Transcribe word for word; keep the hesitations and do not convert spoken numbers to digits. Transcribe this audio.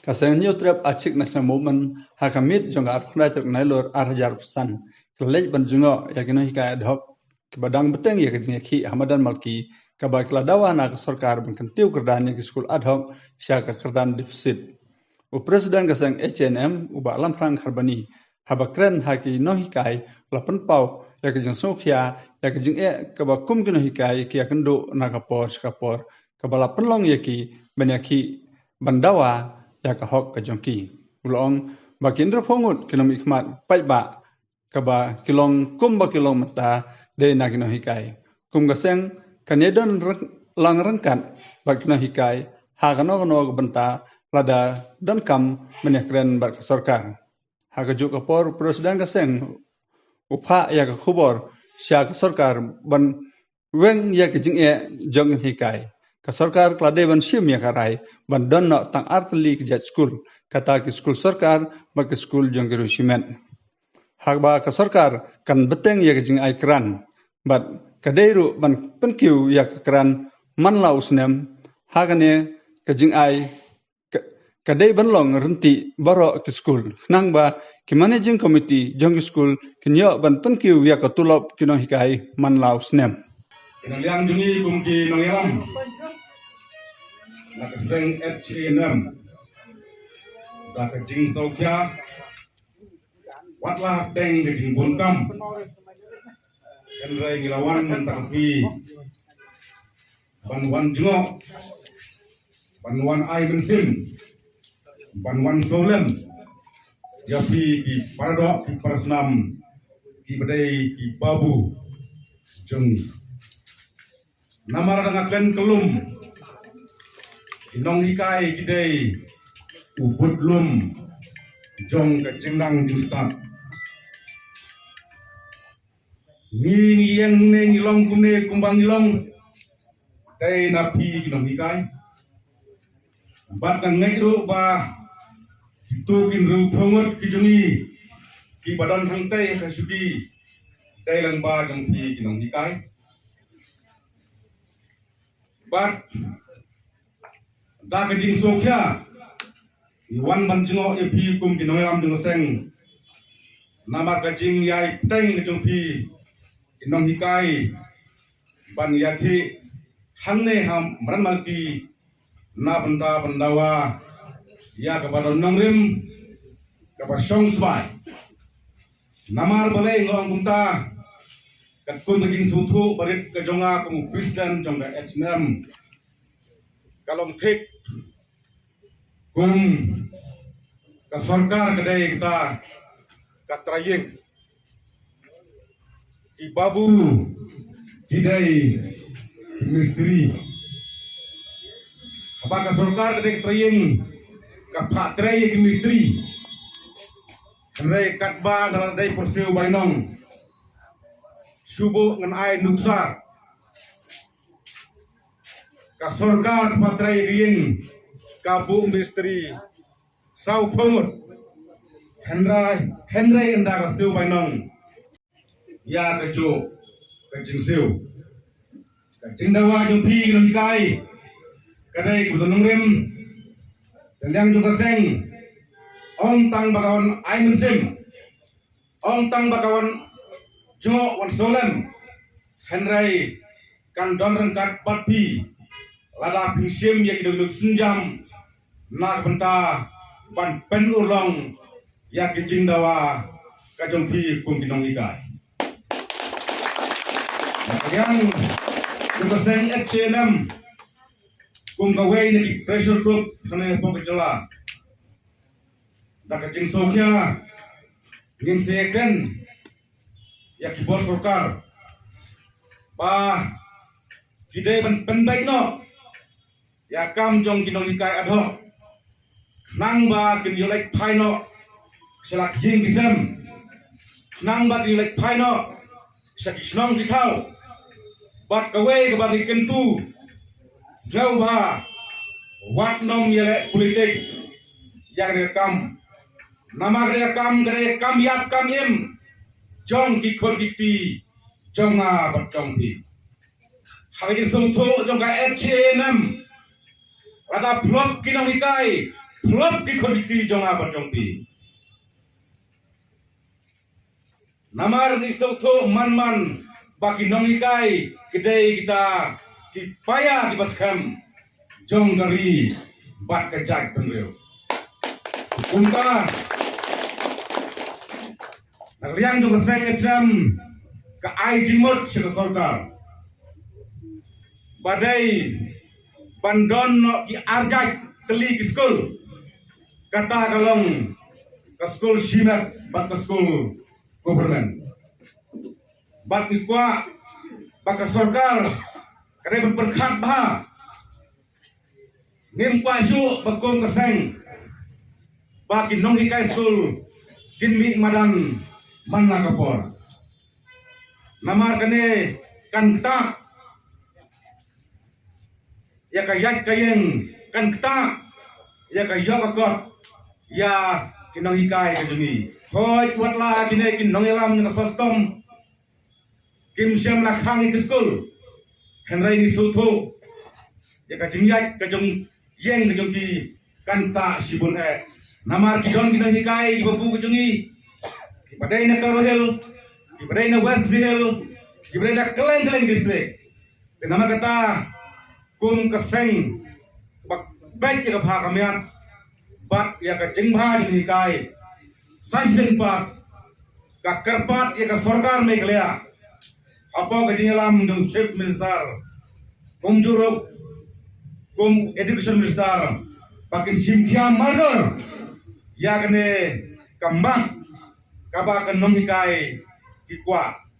Ka seng Hynñiewtrep Achik National Movement ha ka miet jong ka arphew khyndai tarik Nailur arhajar arphew san ka la leit ban jngoh ïa ki nonghikai ad hoc kiba dang bteng ïa ka jingïakhih ha madan Malki, kaba ki la dawa na ka sorkar ban kyntiew kyrdan ïa ki skul ad hoc sha ka kyrdan deficit. U President ka seng H A N M, u Bah Lamphrang Kharbani, haba kren ha ki nonghikai, la pynpaw ïa ka jingsngewkhia ïa ka jingeh kaba kum ki nonghikai ki ïakynduh na ka por sha ka por, kaba la pynlong ïa ki ban ïakhih ban dawa ïa ka hok ka jong ki. U la ong ba ki hynriewphew ngut ki nongmihkhmat paidbah, kaba ki long kumba ki long mynta, dei na ki nonghikai. Kum ka seng, kan ïadon ryng-, lang ryngkat bad ki nonghikai ha kano kano ka bynta, lada donkam ban ïakren bad ka sorkar. Ha kajuh ka por, u President ka seng u phah ïa ka khubor sha ka sorkar ban weng ïa ka jingeh jong ki nonghikai. Ka sorkar ka la dei ban shim ïa ka rai ban don noh tang ar tylli ki jait skul, kata ki skul sorkar bad ki skul jong ki riew shimet. Haba ka sorkar kan bteng ïa ka jingai kyrdan, bad ka dei ruh ban pynkiew ïa ka kyrdan man la u snem. Ha kane ka jingai ka, ka dei ban long ryntih baroh ki skul, khnang ba ki managing committee jong ki skul kin ïoh ban pynkiew ïa ka tulop ki nonghikai man la u snem. Ki nongïalam jong ngi kum ki nongïalam na ka seng H A N M, da ka jingsngewkhia, wat la hapdeng ka jingbun kam, hynrei ngi la wan mynta ka sngi ban wan jngoh, ban wan ai mynsiem, ban wan sngewlem ïa phi ki paradoh ki parasnam, kiba dei ki babu jong ngi. Namar da nga kren kyllum, ki nonghikai ki dei u budlum jong ka jingnang jingstad. Ngi, ngi ïeng ne ngi long kumne kumba ngi long, dei na phi ki nonghikai. Bad nga ngeit ruh ba kito ki hynriewphew ngut ki jong ngi kiba don hangtei ha ka shuki, dei lang ba jong phi ki nonghikai. Bad da ka jingsngewkhia ngi wan ban jngoh ïa phi kum ki nongïalam jong ka seng, namar ka jingïai bteng ka jong phi ki nonghikai ban ïakhih hangne ha madan Malki, na bynta ban dawa ïa kaba don nongrim, kaba shong sbai. Namar balei nga ong kumta? Katkum ka jingsngewthuh barit ka jong nga kum u President jong ka H A N M, ka long thik kum ka sorkar ka dei kata ka trai ïing, ki babu ki dei ki mistri. Haba ka sorkar ka dei ka trai ïing, ka phah trei ïa ki mistri. Hynrei katba nga la dei pyrshah bainong, shu buh ngan ai nuksa. Ka sorkar ka phah trei ïa ki ïing, ka buh mistri saw phew ngut. Hynrei, hynrei ynda ka siew bainong, ïa kajuh ka jingsiew. Ka jingdawa jong phi ki nonghikai ka dei kaba don nongrim. Ka liang jong ka seng, ym tang ba ka wan ai mynsiem, ym tang ba ka wan jngoh wan sngewlem, hynrei kan don ryngkat bad phi lada phin shim ïa ki nongshun jam na ka bynta ban pynurlong ïa ki jingdawa ka jong phi kum ki nonghikai. Na ka liang jong ka seng H A N M, kum kawei na ki pressure group hangne hapoh ka jylla, da ka jingsngewkhia ngin sa ïakren ïa ki bor sorkar ba ki dei ban pynbeit noh ïa ka kam jong ki nonghikai ad hoc, khnang ba kin ïoh leit phai noh sha la ki ïing ki sem, khnang ba kin ïoh leit phai noh sha ki shnong ki thaw. Bad kawei kaba ngi kyntu, sngewbha wat nym ïaleh politik ïa kane ka kam. Namar kane ka kam ka dei ka kam ïap kam im jong ki khun ki kti jong nga bad jong phi. Ha ka jingsngewthuh jong ka H A N M, lada phlop ki nonghikai, phlop ki khun ki kti jong nga bad jong phi. Namar ngi sngewthuh man man ba ki nonghikai ki dei kita ki paia kiba skhem jong ka ri bad ka jaitbynriew. Kumta, na ka liang jong ka seng H N M ka ai jingmut sha ka sorkar ba dei ban don noh ki arjait tylli ki skul. Kata ka long ka skul shimet bad ka skul government. Bad ngi kwah ba ka sorkar ka dei ban pyrkhat bha. Ngim kwah shuh ba kum ka seng ba ki nonghikai skul kin mih madan man la ka por. Namar kane kan ktah ïa ka ïaid ka ïeng, kan ktah ïa ka ïoh ka kot ïa ki nonghikai ka jong ngi. Hooid, wat la kine ki nongïalam na ka FASTOM kim shym la khang ïa ki skul, hynrei ngi sngewthuh ïa ka jingïaid ka jong ïeng ka jong ki kan ktah shibun eh. Namar ki don ki nonghikai kiba bun ka jong ngi, kiba dei na Garo Hills, kiba dei na West Khasi Hills, kiba dei na kylleng kylleng district. Te namar kata, kum ka seng ba peit ïa ka bha ka miat bad ïa ka jingbha jinghikai, sa shisien pat ka kyrpad ïa ka sorkar Meghalaya, hapoh ka jingïalam jong Chief Minister, kumjuh ruh kum Education Minister, ba kin shim khia mardor ïa kane ka mat kaba ka nonghikai ki kwah.